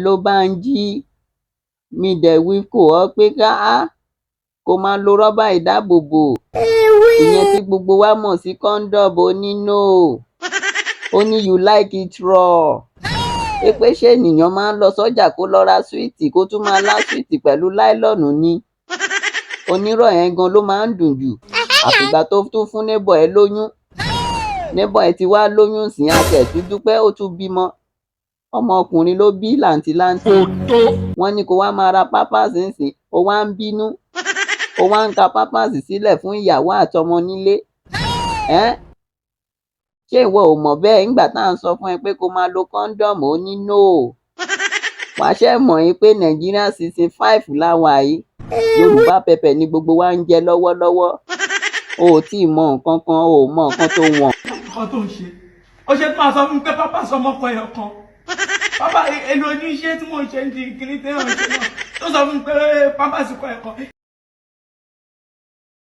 Hello Bánjí, mi dẹ̀ wí kò ọ́ pé ká kó máa lo rọ́bà ìdáàbòbò, ìyẹn tí gbogbo wa mọ̀ sí condom. Ó ní no, ó ní you like it raw. Pé ṣé ènìyàn máa ń lọ sọ́jà kó lọ ra sweet, kó tún máa lá sweet pẹ̀lú nylon ni? Onírọ̀ yẹn gan ló máa ń dùn jù. Àfìgbà tó tún fún neighbor ẹ lóyún, neighbor ẹ ti wá lóyún sí, àtẹ̀tún dúpẹ́, ó tún bímọ, ọmọkùnrin ló bí làǹtìlanti. Wọ́n ní kó wá máa ra pampers ńsìn, ó wá ń bínú, ó wá ń ka pampers sílẹ̀ fún ìyàwó àtọmọ nílé ẹ́. Ṣé ìwọ ò mọ̀ bẹ́ẹ̀ ńgbà tá à ń sọ fún ẹ pé kó máa lo condom? Ó ní no. Wàá ṣe mọ̀ yín pé Nàìjíríà season 5 la wà yìí. Yorùbá pepper ni gbogbo wa ń jẹ lọ́wọ́lọ́wọ́. O ò tí ì mọ nǹkan kan, o ò mọ nǹkan tó wọ̀n. Nǹkan tó ń ṣe, ó ṣe tó máa sọ fún mi pé pampers ọmọ kan, ẹyọ kan pápá èlò ojú iṣẹ́ tí mò ń ṣe ń di kíní téèyàn ń ṣe náà, tó sọ fún mi pé pampers kan, ẹ̀kan.